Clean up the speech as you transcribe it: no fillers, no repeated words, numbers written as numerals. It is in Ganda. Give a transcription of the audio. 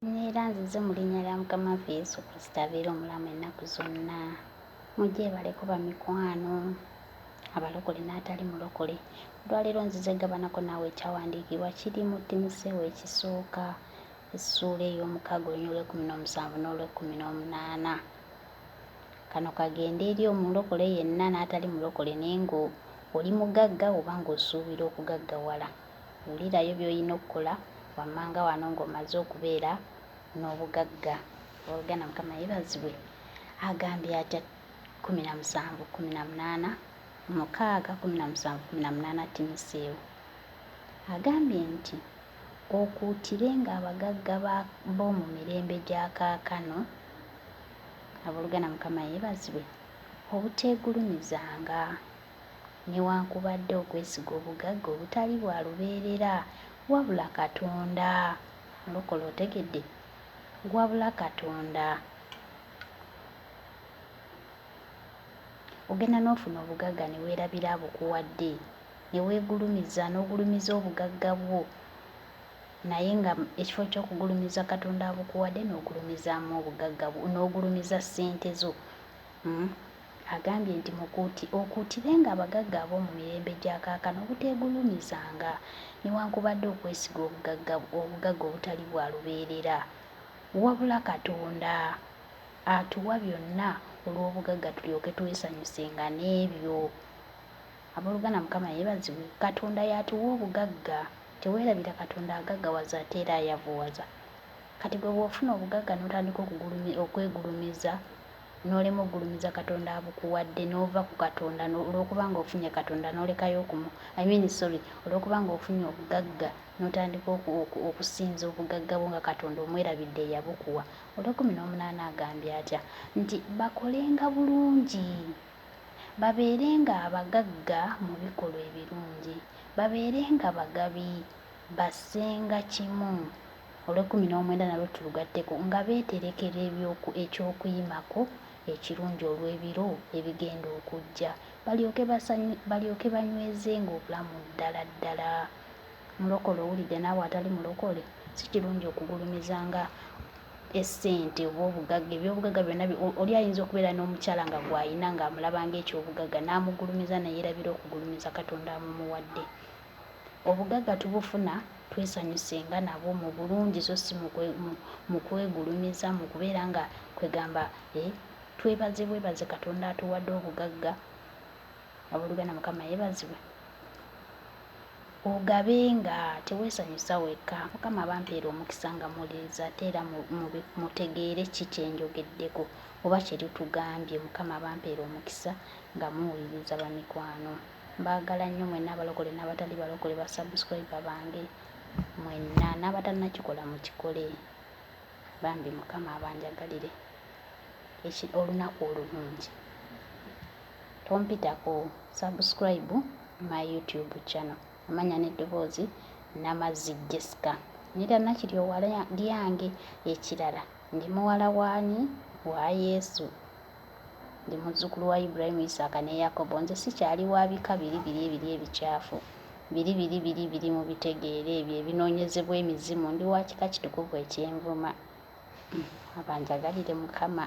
Era nzize mu linnya lya Mukama waffe Yesu Kristo abeera omulamu ennaku zonna. Mugyebaleko bamikwano, abalokole n'atali mulokole. Olwaleero nzize gabanako naawe ekyawandiikibwa kiri mu Timoseewo ekisooka essuula ey'omukaaga oluny olw'ekkumi n'omusanvu n'olw'ekkumi n'omunaana. Kano kagende eri omulokole yenna n'atali mulokole naye ng'oli mugagga oba ng'osuubira okugaggawala. Wulirayo by'olina okukola wammanga wano ng'omaze okubeera n'obugagga. Abooluganda Mukama yeebazibwe. Agambye atya 17 18 6 17 18 Timoseewo. Agambye nti okuutirenga abagagga b'omu mirembe gya kaakano. Abooluganda Mukama yeebazibwe. Obuteegulumizanga. Newankubadde okwesiga obugagga obutali bwa lubeerera, wabula Katonda. Mulokole otegedde? Wabula Katonda. Ogenda n'ofuna obugagga ne weerabira abukuwadde, ne weegulumiza, n'ogulumiza obugagga bwo, naye nga ekifo ky'okugulumiza Katonda abukuwadde n'ogulumizaamu obugagga bwo, n'ogulumiza ssente zo. Agambye nti, Mukuuti, okuutirenga abagagga ab'omu mirembe gya kaakano obuteegulumizanga, newankubadde okwesiga obugagga, obugagga obutali bwa lubeerera, wabula Katonda atuwa byonna olw'obugagga tulyoke twesanyusenga n'ebyo. Abooluganda Mukama yeebazibwe, Katonda y'atuwa obugagga. Teweerabira Katonda agaggawaza ate era ayavuwaza. Kati gwe bw'ofuna obugagga n'otandika okwegulumiza, n'olema okugulumiza Katonda abukuwadde, n'ova ku Katonda olw'okuba ng'ofunye Katonda n'olekayo okumu, I mean sorry, olw'okuba ng'ofunye obugagga n'otandika okusinza obugagga bwo nga Katonda omwerabidde eyabukuwa. Olw'ekkumi n'omunaana agambye atya? Nti bakolenga bulungi, babeerenga abagagga mu bikolwa ebirungi, babeerenga bagabi, bassenga kimu. Olw'ekkumi n'omwenda nalwo tulugatteko, nga beeterekera eky'okuyimako ekirungi olw'ebiro ebigenda okujja, balyoke basanyu, balyoke banywezenga obulamu ddala ddala. Mulokole owulidde naawe atali mulokole, si kirungi okugulumiza nga essente oba obugagga, eby'obugagga byonna. Oli ayinza okubeera n'omukyala nga gw'alina ng'amulaba ng'eky'obugagga n'amugulumiza ne yeerabira okugulumiza Katonda amumuwadde. Obugagga tubufuna twesanyusenga nabwo mu bulungi so si mu kwegulumiza, mu kubeera nga kwegamba eh, twebaze bwebaze Katonda atuwadde obugagga. Abooluganda Mukama yeebazibwe. Ogabenga, teweesanyusa wekka. Mukama abampeere omukisa nga muwuliriza ate era mutegeere ki kye njogeddeko oba kye litugambye. Mukama abampeere omukisa nga muwuliriza bamikwano. Mbaagala nnyo mwenna abalokole n'abatali balokole ba subscriber bange mwenna n'abatannakikola mukikole bambi Mukama abanjagalire olunaku olulungi. Tompitako subscribe my YouTube channel amanya n'eddoboozi Namazzi Jessica Nira Nakiryowa lyange ekirala ndi muwala waani wa Yesu. Ndi muzzukulu wa Ibulayimu, Isaaka, ne Yakobo. Nze sikyali wa bika biri, biri, biri ebicaafu, biri, biri, biri, biri, mubitegeera, ebyo ebinoonyezebwa emizimu. Ndi wa kika kitukuvu eky'envuma. Abanjagalire Mukama.